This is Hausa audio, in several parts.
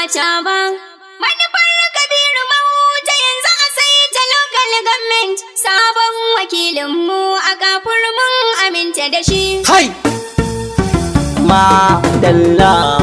bata ba. Manufar Kabiru Mahuta yanzu a saita local government. Sabon wakilinmu a Kafur, mun aminta da shi. Hai! Ma dalla.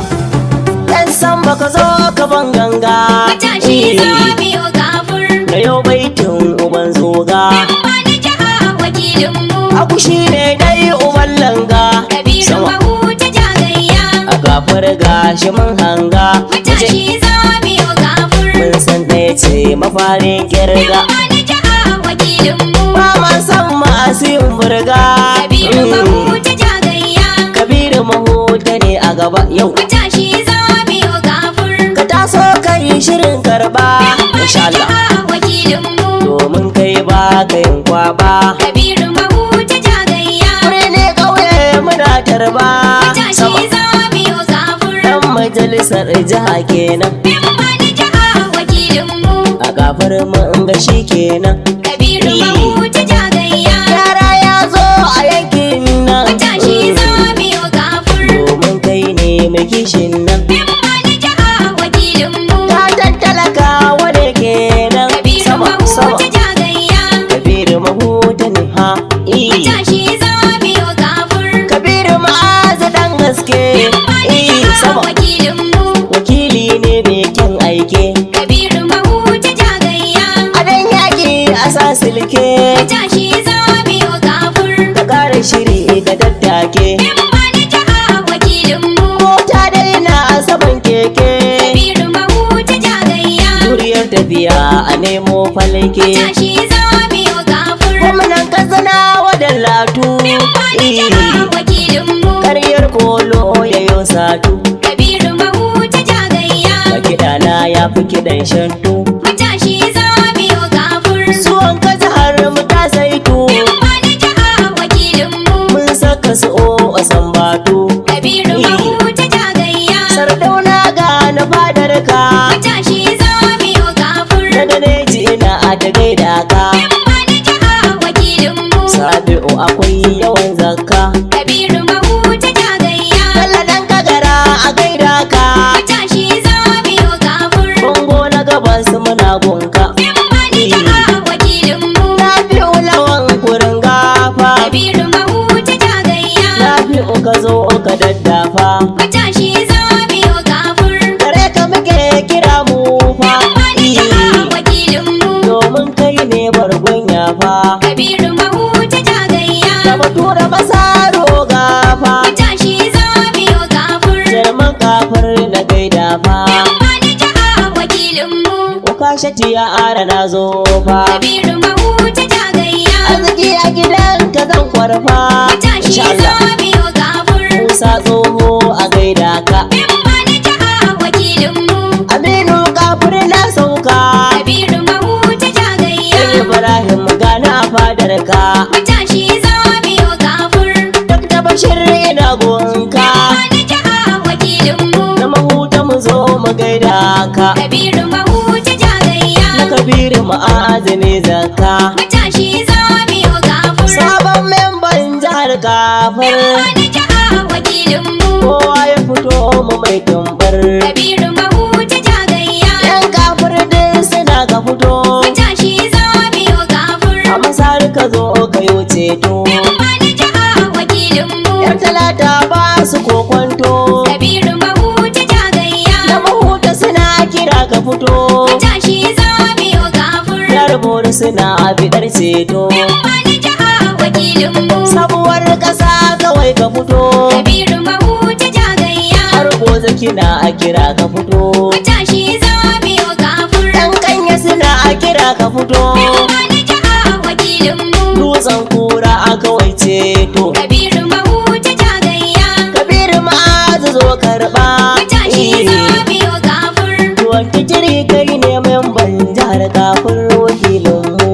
Yan san baka zo ka ban ganga. Matashi Sabiu Kafur. Na yau baitin uban zoga. Memba na jiha, wakilinmu. Aku shi ne dai uban langa. Kabiru Sama. Mahuta jagayya. A Kafur gashi mun hanga. Matashi Sabiu Kafur. Mun san ɗaya ce mafarin kirga. Memba na jiha, wakilinmu. Ba ma san masu yin burga. Kabiru Mahuta jagayya. Kabiru Mahuta ne a gaba yau. Matashi Sabiu Kafur. Ka taso ka yi shirin karba. Memba Insha na Allah. jiha, wakilinmu. Domin kai ba ka yin kwaba. Kabiru Mahuta jagayya. Birni ƙauye muna tarba. Matashi Sama. Sabiu Kafur. Dan majalisar jiha kenan. Memba na jiha, wakilinmu. A Kafur mun ga shi kenan. Kabiru Mahuta jagayya. Yara ya zo a yankin nan. Matashi Sabiu Kafur. Domin kai ne mai kishin nan. Memba na jiha, wakilinmu. Gatan talaka wane kenan. Kabiru Sama sama. Mahuta jagayya. Kabiru Mahuta ne ha. Matashi Sabiu Kafur. Kabiru Ma'azu dan gaske. Memba na jiha, Sama. wakilinmu. Wakili ne mai kyan aike. Kabiru Mahuta jagayya. Adan yaƙi a sa silke. Matashi Sabiu Kafur. Ka ƙara shiri ka tattake. Memba na jiha, wakilinmu. Mota dai na a saman keke. Kabiru Mahuta jagayya. Duriyar tafiya a nemo falke. Matashi Sabiu Kafur. Gwamnan Katsina wadallatu. Memba na jiha, wakilinmu. Karyar kolo ya yo satu. Kabiru Mahuta jagayya. Ka kiɗa na ya fi kiɗan shantu. Matashi Sabiu Kafur. Zuwan ka jihar mu ta saitu. Memba na jiha, wakilinmu. Mun saka su o a sambatu. Kabiru Mahuta jagayya. Sardauna ga na fadar ka. Matashi Sabiu Kafur. Na ganeji ina a ta gaida ka. Memba na jiha, wakilinmu. Sabi'u akwai yawan zakka. Kabiru Mahuta jagayya. Bello dan kagara a gaida ka. Matashi Sabiu Kafur. Bango na gabas muna gunka. Memba na jiha, wakilinmu. Nafi'u lawan kurin gafa. Kabiru Mahuta jagayya. Nafi'u ka zo ka daddafa. Matashi Sabiu Kafur. Gare ka muke kira mu fa. Memba na jiha, wakilinmu. Domin kai ne bargon yafa. Kabiru Mahuta jagayya. Da batura masaro gafa. Matashi Sabiu Kafur. Jarman Kafur na gaida fa. Memba na jiha, wakilinmu. Ukashati ya ara na zo fa. Kabiru Mahuta jagayya. Arziki a gidan ka zan kwarfa. Matashi Insha Allah. Sabiu Kafur. Musa tsoho a gaida ka. Memba na jiha, wakilinmu. Aminu Kafur na sauka. Kabiru Mahuta jagayya. Ibrahim gana a fadar ka. Matashi Sabiu Kafur. Dr. Bashir ina gonka. Memba na jiha, wakilinmu. Na Mahuta mu zo mu gaida ka. Kabiru Mahuta jagayya. Na Kabiru Ma'azu ne zakka. Matashi Sabiu Kafur. Sabon memban jihar Kafur. Memba na jiha, wakilinmu. Kowa ya fito mu mai tumbar. Kabiru Mahuta jagayya. Yan Kafur din suna ka fito. Matashi Sabiu Kafur. A Masar ka zo ka yo ceto. Memba na jiha, wakilinmu. Yan Talata ba su kokwanto. Kabiru Mahuta jagayya. Na Mahuta suna kira ka fito. Matashi Sabiu Kafur. Yar suna bidar ceto. Memba na jiha, wakilinmu. Sabuwar ƙasa kawai ka fito. Kabiru Mahuta jagayya. Har gobe kina a kira ka fito. Matashi Sabiu Kafur. Ɗan Kanya suna a kira ka fito. Memba na jiha, wakilinmu. Dutsen Kura a kawai ceto. Kabiru Mahuta jagayya. Kabiru Ma'azu zo karɓa. Matashi Sabiu Kafur. Tuwon tijiri kai ne memban jihar Kafur wakilinmu.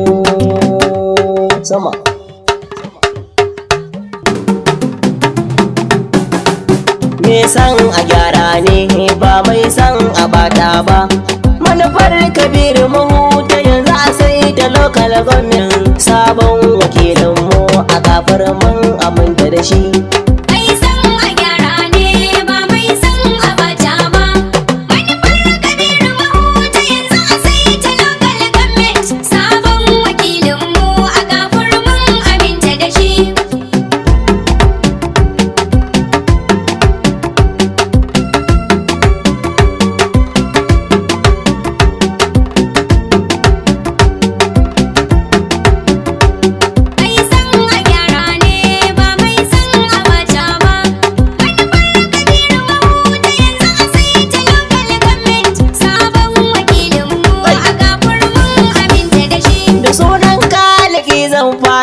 Sama. Me san a gyara ne ba mai san a bata ba. Manufar Kabiru Mahuta yanzu a sai da local government. Sabon wakilinmu a Kafur mun aminta da shi. Mai san a gyara ne ba mai san a bata ba. Manufar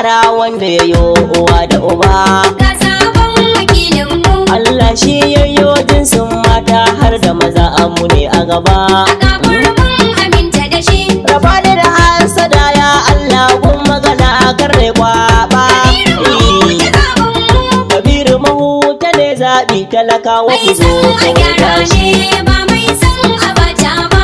gyara wanda ya yo uwa da uba. Ga sabon wakilinmu. Allah shi yayyo jinsin mata har da maza, amu ne a gaba. A kafur mun aminta da shi. Raba ni da hasada ya Allah, gun magana kar ne kwaba. Kabiru Mahuta zaɓinmu. Kabiru Mahuta ne zaɓi, talakawa Mai ku zo son a kawai gyara tashi. ne ba mai son a bata ba.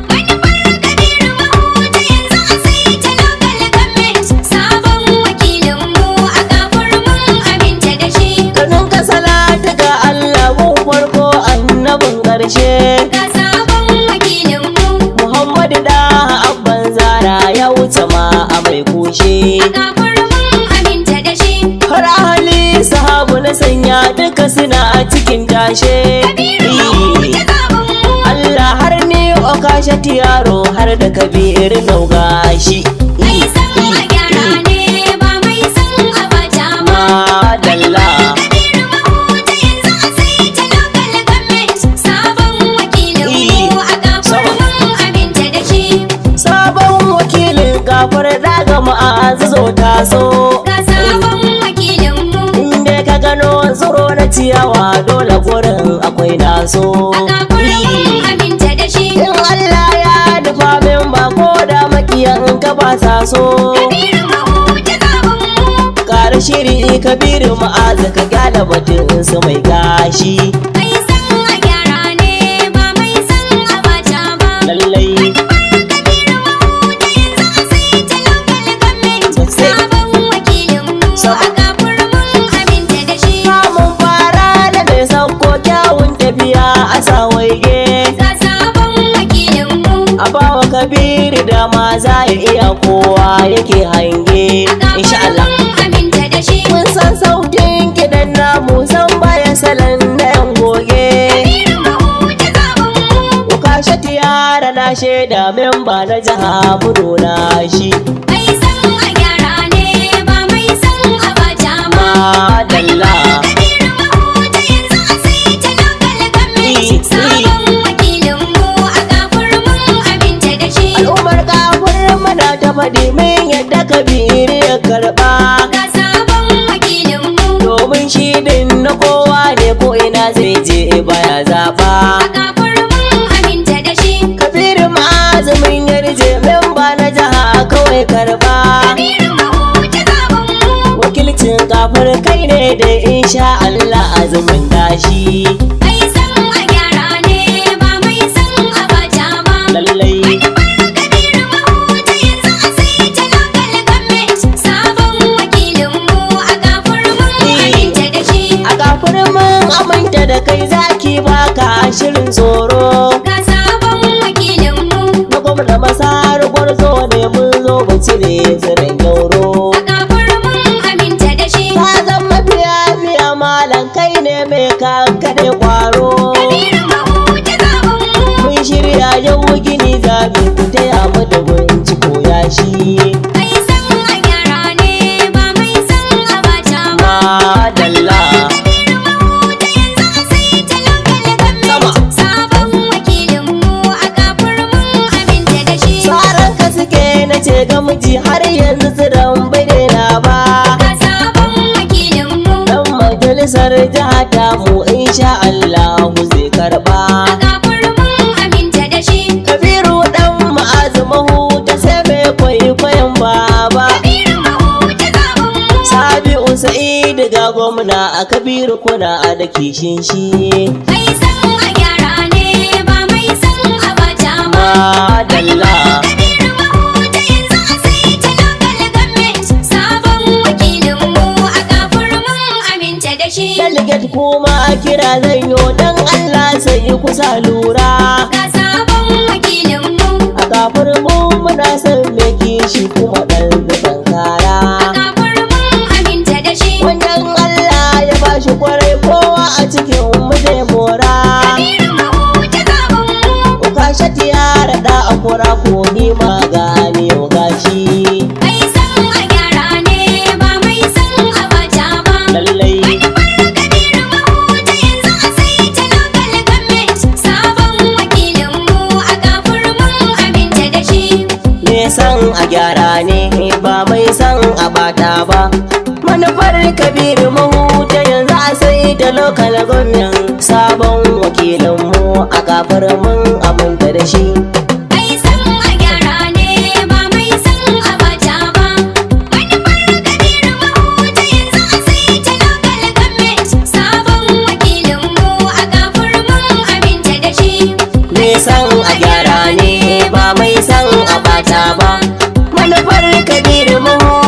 Manufar Kabiru Mahuta yanzu a saita local government. Sabon wakilinmu a kafur mun aminta da shi. Kanin ka salatu ga Allah gun farko, annabin ƙarshe. Ga sabon wakilinmu. Muhammadu da abban Zara ya wuce ma a mai kushe. A kafur mun aminta da shi. Har ahali sahabu na sanya duka suna a cikin tashe. Kabiru Mahuta zaɓinmu. Allah har ni Okasha Tiyaro har da Kabiru Naugashi. Mai son a gyara ne ba mai son a bata ba. Madalla. Kabiru Mahuta yanzu a saita local government. Sabon wakilinmu a kafur mun aminta da shi. Sabon wakilin kafar daga Ma'azu, zo taso. Ga sabon wakilinmu. Inda ka gano tsoro na ciyawa, dole gurin akwai naso. A kafur mun aminta da shi. In Allah ya nufa min ba ko da makiyan ka ba sa so. Kabiru Mahuta zaɓinmu. Ƙara shiri Kabiru Ma'azu, ka gyala batun su mai gashi. Mai son a gyara ne ba mai son a bata ba. Lallai. Kabiru Mahuta yanzu a saita local government. Sabon wakilinmu a kafur mun aminta da shi. Samun fara da mai sauko kyawun tafiya a sa waige. Ga sabon wakilinmu. A bawa Kabiru dama za ya iya, kowa yake hange. A Insha kafur Allah. mun aminta da shi. Mun san sautin kiɗan namu, san bayan salon na yan goge. Kabiru Mahuta zaɓinmu. Ukasha Tiyara na shaida, memba na jiha mu na shi. Mai son a gyara ne ba mai son a bata ba. Madalla. Kabiru Mahuta yanzu a saita local government. Sabon wakilinmu a kafur mun aminta da shi. Al'ummar kafur mana ta faɗi min yadda Kabiru ya karɓa. Ga sabon wakilinmu. Domin shi din na kowa ne, ko ina zai je baya zaɓa. A kafur mun aminta da shi. Kabiru Ma'azumin yarje, memba na jiha kawai karɓa. Kabiru Mahuta zaɓinmu. Wakilcin kafur kai ne da insha Allah azumin gashi. Mai son a gyara ne ba mai son a bata ba. Lallai. Kabiru Mahuta yanzu a saita local government. Sabon wakilinmu a kafur mun aminta da shi. A kafur mun aminta da kai, zaki baka shirin tsoro. Ga sabon wakilinmu. Na gwamna Masar gwarzo ne, mun zo mu cire zirin gyauro. A kafur mun aminta da shi. Ka zama fiya fiya malam, kai ne mai kankare kwaro. Kabiru Mahuta zaɓinmu. Mun shirya yau gini zabi, ku taya mu da binciko yashi. Mai son a gyara ne ba mai son a bata ba. Madalla. Kabiru Mahuta yanzu a saita local government. Sabon wakilinmu a kafur mun aminta da shi. Tsaran ka suke na ce ga miji, har yanzu tsiran bai daina ba. Ga sabon wakilinmu. Dan majalisar jiha ta mu insha Allah zai karba. A kafur mun aminta da shi. Kabiru dan Ma'azu Mahuta sai mai kwaikwayon baba. Kabiru Mahuta zaɓinmu. Sabi'u Sa'idu ga gwamna a Kabiru, kuna a da kishin shi. Mai son a gyara ne ba mai son a bata ba. Madalla. Kabiru Mahuta yanzu a saita local government. Sabon wakilinmu a kafur mun aminta da shi. Delegate kuma kira zanyo, dan Allah sai kusa lura. Ga sabon wakilinmu. A kafur mu muna son mai kishi kuma dan zuban kara. A kafur mun aminta da shi. Wannan Allah ya bashi kwarai, kowa a cikin mu zai mora. Kabiru Mahuta zaɓinmu. Ukasha Tiyara da akura ko ni ma gani gashi. Mai son a gyara ne ba mai son a bata ba. Lallai. Manufar Kabiru Mahuta yanzu a saita local government. Sabon wakilinmu a kafur mun aminta da shi. Me san a gyara ne ba mai san a bata. ba. Manufar Kabiru Mahuta yanzu a sai ta local government, sabon wakilinmu a kafar mun aminta da shi. Mai san a gyara ne, ba mai san a bata ba. Manufar Kabiru Mahuta yanzu a saita local government, sabon wakilinmu a kafur mun aminta da shi. Mai san a gyara ne, ba mai san a bata ba. Manufar Kabiru Mahuta.